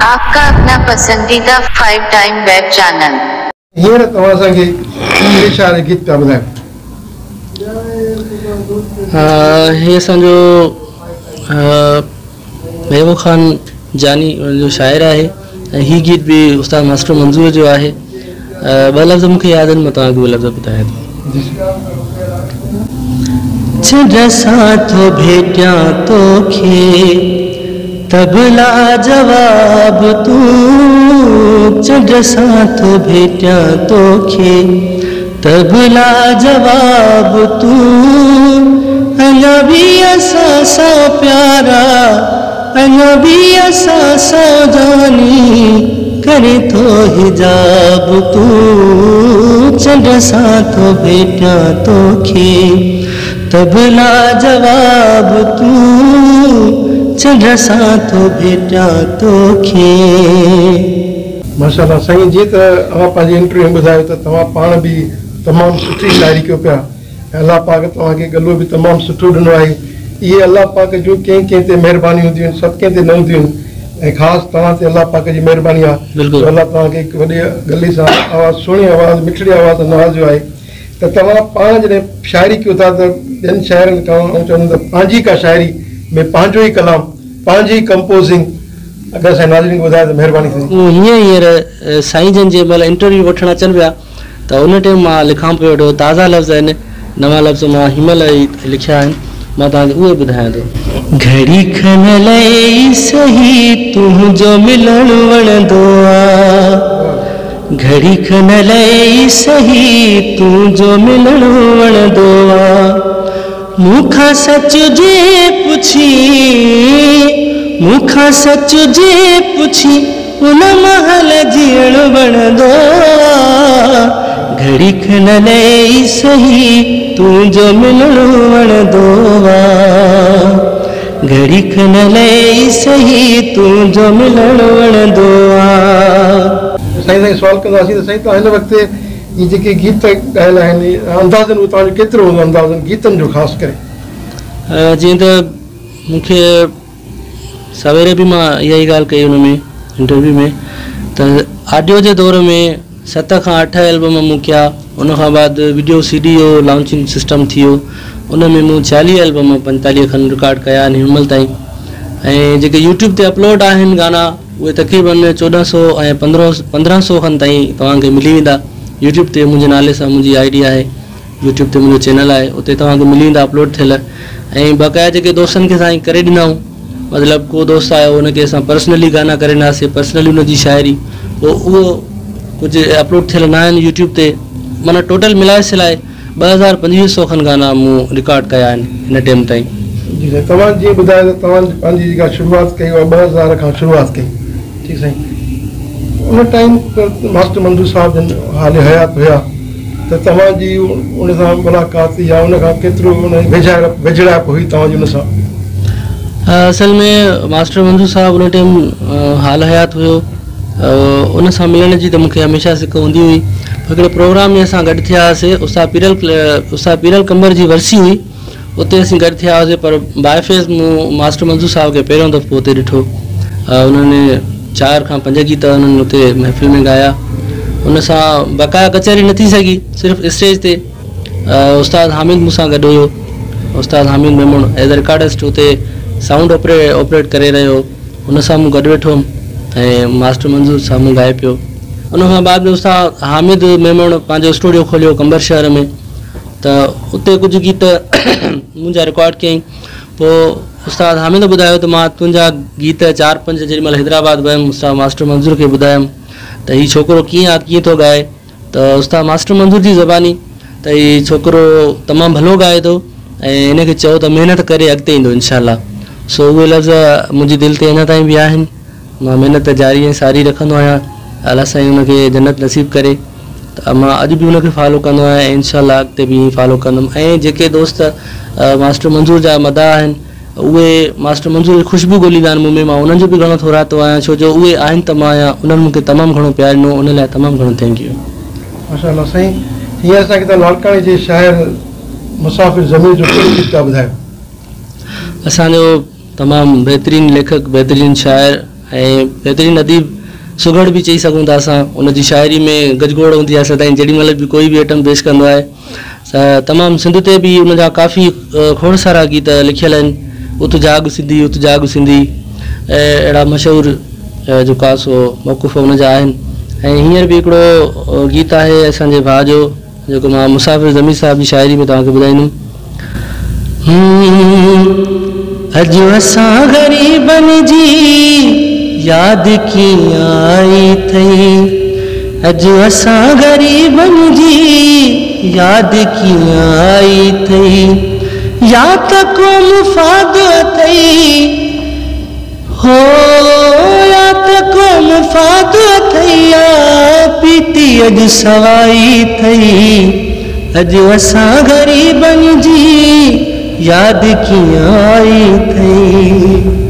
आपका अपना पसंदीदा 5 टाइम वेब चैनल। हींअर तव्हां असांखे कहिड़े शाइर जो गीत पिया ॿुधायो? हे असांजो महबूब ख़ान जानी जो शाइर आहे ऐं ही गीत बि उस्ताद मास्टर मंज़ूर जो आहे। ॿ लफ़्ज़ मूंखे यादि आहिनि, मां तव्हांखे उहे लफ़्ज़ ॿुधायां थो। चंड सां थो भेटियां तोखे तबला जवाब तूं, चंड सां थो भेटियां तोखे तबला जवाब तूं, अञा बि असां सां प्यारा, अञा बि असां सां जानी, करे थो हिजाब तूं, चंड सां थो भेटियां तोखे तबला जवाब तूं, चंड सां थो भेटियां तोखे। माशाअल्लाह साईं, जीअं त अव्हां पंहिंजी इंटरव्यू में ॿुधायो त तव्हां पाण बि तमामु सुठी शाइरी कयो पिया ऐं अलाह पाक तव्हांखे गलो बि तमामु सुठो ॾिनो आहे। इहे अलाह पाक जूं कंहिं कंहिं ते महिरबानी हूंदियूं आहिनि, सभु कंहिं ते न हूंदियूं आहिनि ऐं ख़ासि तव्हां ते अलाह पाक जी महिरबानी आहे। बिल्कुलु। अलाह तव्हांखे हिकु वॾे गले सां आवाज़, सुहिणे आवाज़, मिठड़े आवाज़ सां नवाज़ियो आहे। त तव्हां पाण जॾहिं शाइरी कयो था त ॿियनि शाइरनि खां ऐं चवंदो त पंहिंजी का शाइरी में पंहिंजो ई कलाम, पंहिंजी कंपोज़िंग अगरि असांजे नाज़रीन खे ॿुधाए त महिरबानी थींदी। हीअं हींअर साईं जन जे महिल इंटरव्यू वठणु अचनि पिया त उन टाइम मां लिखां पियो वेठो, ताज़ा लफ़्ज़ आहिनि, नवां लफ़्ज़ मां हिनमहिल ई लिखिया आहिनि, मां तव्हांखे उहे ॿुधायां थो। घड़ी खन लई सही तुंहिंजो मिलणु वणंदो आहे, घड़ी खन लई सही तुंहिंजो मिलणु वणंदो आहे, मूंखां सच जे पुछी, मूंखां सच जे पुछी, उन महिल जीअणु वणंदो आहे, घड़ी खन लई सही तुंहिंजो मिलणु वणंदो आहे, घड़ी खन लई सही तुंहिंजो मिलणु वणंदो आहे। साईं साईं सुवाल कंदासीं त साईं तव्हां हिन वक़्तु इहे जेके गीत ॻायल आहिनि, अंदाज़न उहो तव्हांजो केतिरो हूंदो अंदाज़न गीतनि जो ख़ासि करे? जीअं त मूंखे सवेरे बि मां इहा ई ॻाल्हि कई हुन में इंटरव्यू में त ऑडियो जे दौर में 7 खां 8 एल्बम मूं कया, उन खां बाद वीडियो सी डी जो लॉन्चिंग सिस्टम थी वियो, उन में मूं 40 एल्बम 45 खनि रिकॉर्ड कया आहिनि हिन महिल ताईं। ऐं जेके यूट्यूब ते अपलोड आहिनि गाना उहे तक़रीबन 1400 ऐं 1500 खनि ताईं तव्हांखे मिली वेंदा। यूट्यूब ते मुंहिंजे नाले सां मुंहिंजी I D आहे, यूट्यूब ते मुंहिंजो चैनल आहे, उते तव्हांखे मिली वेंदा अपलोड थियल। ऐं बक़ाया जेके दोस्तनि खे साईं करे ॾिनऊं, मतिलबु को दोस्त आयो उनखे असां पर्सनली गाना करे ॾिनासीं, पर्सनली हुनजी शाइरी, पोइ उहो कुझु अपलोड थियल न आहिनि यूट्यूब ते। माना टोटल मिलाए सिलाए 2200 खनि गाना मूं रिकॉर्ड कया आहिनि हिन टाइम ताईं। जी साईं, तव्हां जीअं ॿुधायो त तव्हां पंहिंजी जेका शुरूआत कई उहा 2000 खां शुरूआत कई, ठीकु साईं। उन टाइम त मास्टर मंज़ूर साहिब जन हाल हयात हुया त तव्हांजी उन सां मुलाक़ात या उन खां केतिरो उन वेझड़ाइप हुई तव्हांजी उन सां? असल में मास्टर मंज़ूर साहिब उन टाइम हाल हयात हुयो, उन सां मिलण जी त मूंखे हमेशह सिक हूंदी हुई। हिकिड़े प्रोग्राम में असां गॾु थिया हुआसीं, उस्ताद पीरल कंबर जी वरसी हुई, उते असीं गॾु थिया हुआसीं। पर बाय फेस मूं मास्टर मंज़ूर साहिब खे पहिरियों दफ़ो उते ॾिठो। उन्हनि 4 खां 5 गीत उन्हनि उते महफ़िल में ॻाया। उन सां बक़ाया कचहरी न थी सघी, सिर्फ़ु स्टेज ते उस्ताद हामिद मूंसां गॾु हुयो, उस्ताद Hamid Memon as a recordist उते साउंड ऑपरेट करे रहियो, उन सां मूं गॾु वेठो हुउमि ऐं मास्टर मंज़ूर साम्हूं ॻाए पियो। उन खां बाद में उस्ताद हामिद मेमण पंहिंजो स्टूडियो खोलियो कंबर शहर में, त उते कुझु गीत मुंहिंजा रिकॉर्ड कयईं। पोइ उस्ताद हामिद ॿुधायो त मां तुंहिंजा गीत 4-5 जेॾी महिल हैदराबाद वियुमि, उस्ताद मास्टर मंज़ूर खे ॿुधायुमि त हीउ छोकिरो कीअं आहे, कीअं थो ॻाए। त उस्ताद मास्टर मंज़ूर जी ज़बानी त हीउ छोकिरो तमामु भलो ॻाए थो ऐं हिनखे चओ त महिनत करे अॻिते ईंदो इनशा। सो उहे लफ़्ज़ मुंहिंजी दिलि ते अञा ताईं बि आहिनि। मां महिनत जारी ऐं सारी रखंदो आहियां, अलाह साईं हुनखे जन्नत नसीब करे। त मां अॼु बि हुनखे फॉलो कंदो आहियाँ ऐं इनशा अॻिते बि फॉलो कंदुमि। ऐं जेके दोस्त मास्टर मंज़ूर जा मदा आहिनि उहे मास्टर मंज़ूर जी ख़ुशबू ॻोल्हींदा आहिनि मूं में, मां उन्हनि जो बि घणो थोरातो आहियाँ, छो जो उहे आहिनि त मां आहियाँ, उन्हनि मूंखे तमामु घणो प्यार ॾिनो, उन लाइ तमामु घणो thank you. माशाअल्लाह साईं, हीअं असांखे तव्हां लाड़काणे जे शाइर मुसाफ़िर ज़मीर जो कहिड़ो गीत था ॿुधायो? असांजो तमामु बहितरीन लेखक, बहितरीन शाइर ۽ بهترين اديب سگهڙ به چئي سگهون ٿا اسان. ان جي شاعري ۾ گجگوڙ هوندي آهي سدائين جيڏي مهل به ڪوئي به آئٽم پيش ڪندو آهي ته تمام سنڌ تي به ان جا ڪافي کوڙ سارا گيت لکيل آهن. اٿ جاڳ سنڌي اٿ جاڳ سنڌي ۽ اهڙا مشهور جيڪو آهي سو موقف ان جا آهن. ۽ هينئر به هڪڙو گيت آهي اسان جي ڀاء جو جيڪو مان مسافر ضمير صاحب جي شاعري ۾ توهان کي ٻڌائيندم. اڄ اسان غريبن جي ياد ڪيئن آئي اٿئي اڄ اسان غريبن جي ياد ڪيئن آئي اٿئي يا ته ڪو مفاد اٿئي هو يا ته ڪو مفاد اٿئي يا پيتي اڄ سوائي اٿئي اڄ اسان غريبن جي ياد ڪيئن آئي اٿئي.